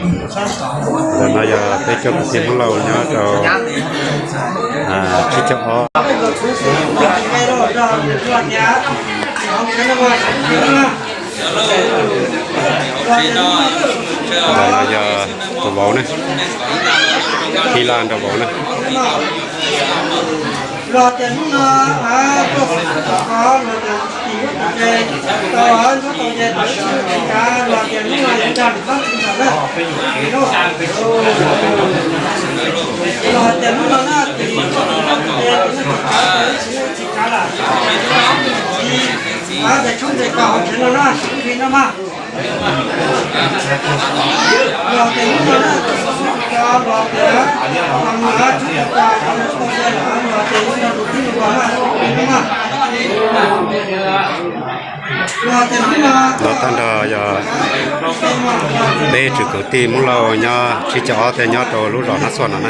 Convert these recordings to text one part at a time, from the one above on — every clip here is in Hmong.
Ntawm no yog peb cov kwv tij Hmoob Lauj nyob rau tsib caug ob. Ntawm no yog tus vauv na, ib laj nrog vauv na. Los tias hnub no tuaj xwb tau qhov los tias tim ub tim ce tau ntsuab tau nce tau ib tug tsis kav los tias hnub no yuav nrog lwm tab tsis ntawm na. Los tias hnub no na tim ub tim ce tim no tsis kav tsis kav lawm, tsis kav ces tshoob ntes tau hauv tsev no na, sib khi no mas. Los tias hnub no na, los tias, los tias hnub no na, los tias hnub no na, los tias hnub no. Los tag nrho yog peb tsoom kwv tij Hmoob Lauj nyob tsib caug ob thiab nyob rau lub zos Nab Xuaj no na.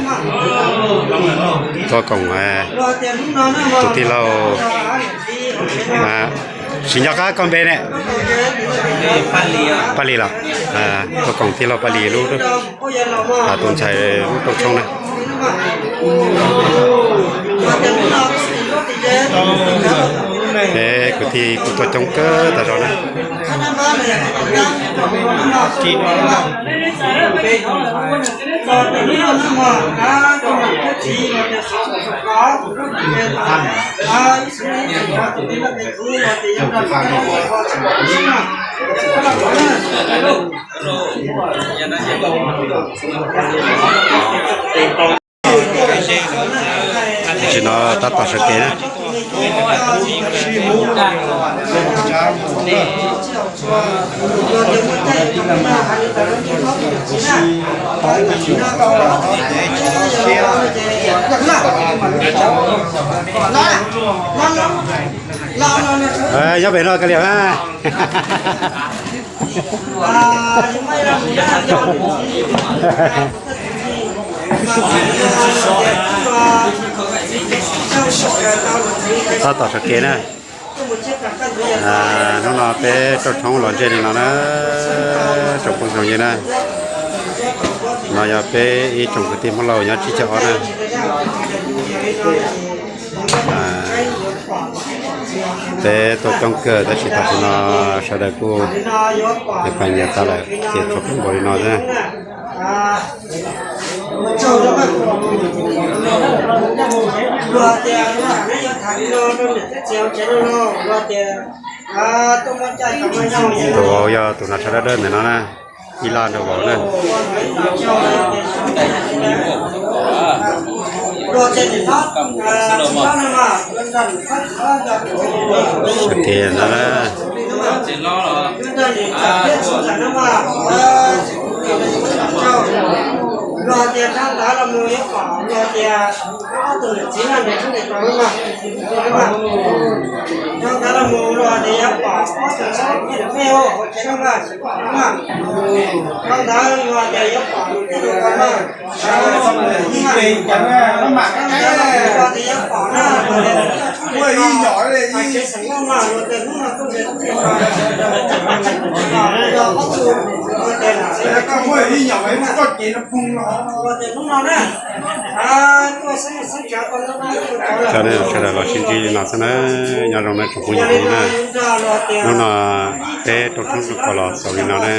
Tuaj koom tus tij laug, tsis nco qab koj npe ne? Paj Lis los? Tuaj koom tij laug Paj Lis lub, tus ntxhais lub rooj tshoob na. Peb kwv tij kuj tuaj coob kawg tas zog na. Tam sim no tab tom sawv kev na. Nyob pem no ka liam na. Tab tom sawv kev na. Hnub no peb rooj tshoob los ntseg li no na, tsoom phooj ywg na. No yog peb ib tsoom kwv tij Hmoob Lauj nyob tsib caug ob na. Peb tuaj coob kawg tab sis tam sim no sawv daws kuj nyias pab nyias tas lawm ces tshuav peb npaum li no xwb. Tus vauv yog tus no tshav dawb dawb ntawm no na, ib laj nrog vauv na. Sawv kev no na. Cov nej sawv daws los sib ntsib li no xwb na, nyob zoo na tsoom phooj ywg na. Hnub no peb rau thoob rau kos los xaus li no na.